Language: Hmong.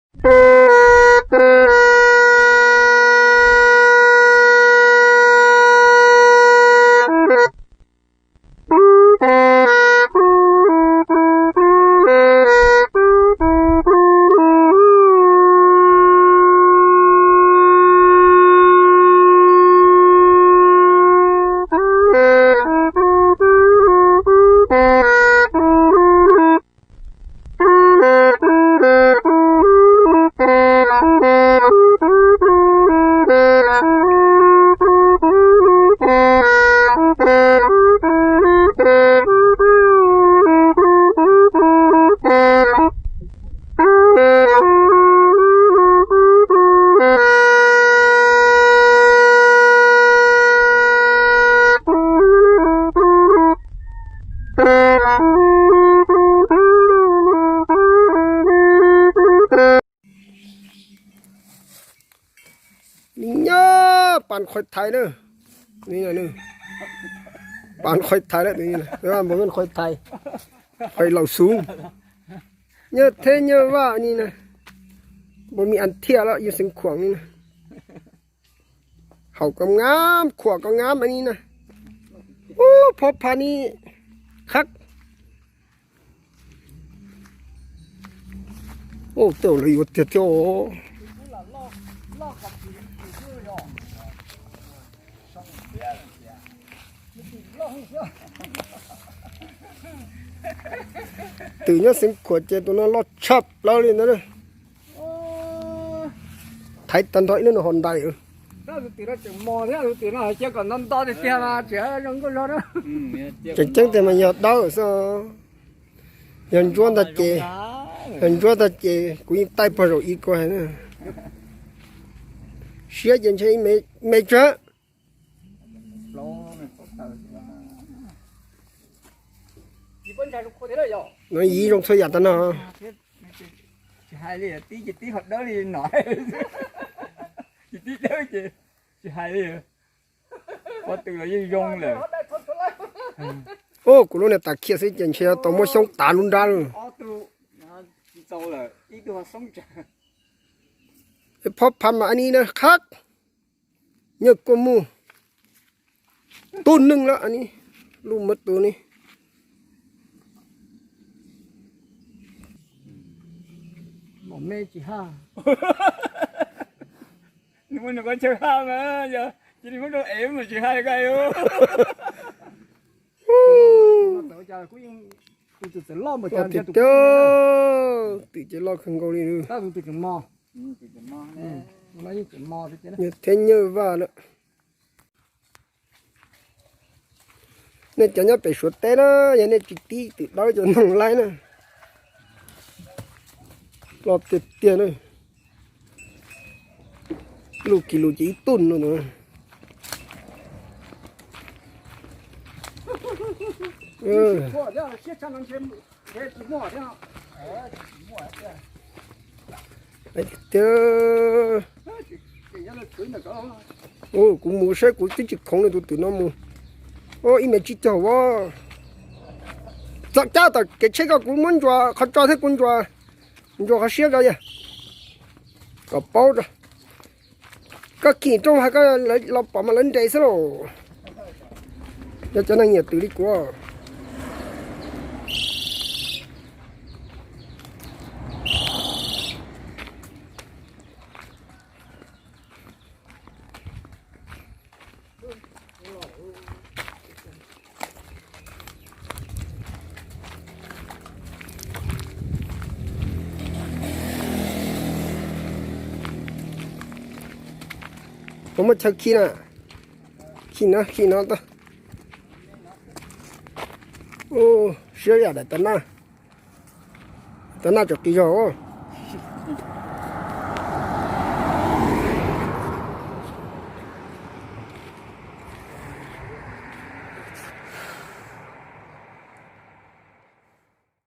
Nws nyob pas qhais thaiv na. Pas qhais thaiv lawm, npam qhais thaiv, qhais laus xub. Nyob theb nyob vaj ni na. Npam me as thiaj lawm yus xeev khuam ni na. Haum koj ngab khuam koj ngab mas ni na. Ub, phob phaj ni qhab. Ub, tej lawv yuav tiag thiab os. Twm nyob xeev khuam ces tus no loj tshaj plaws li ntawd. Thaiv tag nrho ib lub no hov ntais. Tseem ceeb tiag mas yog dawb xwb. Yog ntsuab ntag ces, yog ntsuab ntag ces kuv yeej taij pog zaum ib ko hais na. Siab ces ntshe ib me tsawg. No yim zoo txhua yam tag no. Ub, kuv lub niag tas khiaj xwb ces ntshe yuav tau muab xyoob tav lub nrab lawm. Phob phaj mas a ni na qhab. Nyob kuj mus tub neeg lawm a ni, lub mab tus ni. Tiag tiag, twm ces loj kawg nkaus li. Nyob theb nyob vaj lawm. Nej cov nyob pem Suav teb na, yog nej tsis tib twm dawb cov noog laib na. Loj tiag tiag na. Lub kis lus ces ib tug no. Tiag. Ub, kuv mus saib kuv twb tsis khoov li tus twm no mus. Ub, ib me tsib caug as. Txom cab tom kev tsheb ko kuv muab ntsuas qhov tso thiab kuv ntsuas, ntsuas qhov siab ko yog kom paub rau. Koj kim rooj hais koj los pom mas lawv nres xwb lauj. Yog cov neeg nyiam twm li kuv. Puas muaj chaw khi na? Khi no, khi no tau. Siab yam daim tas naj. Tas naj tseem qis zog.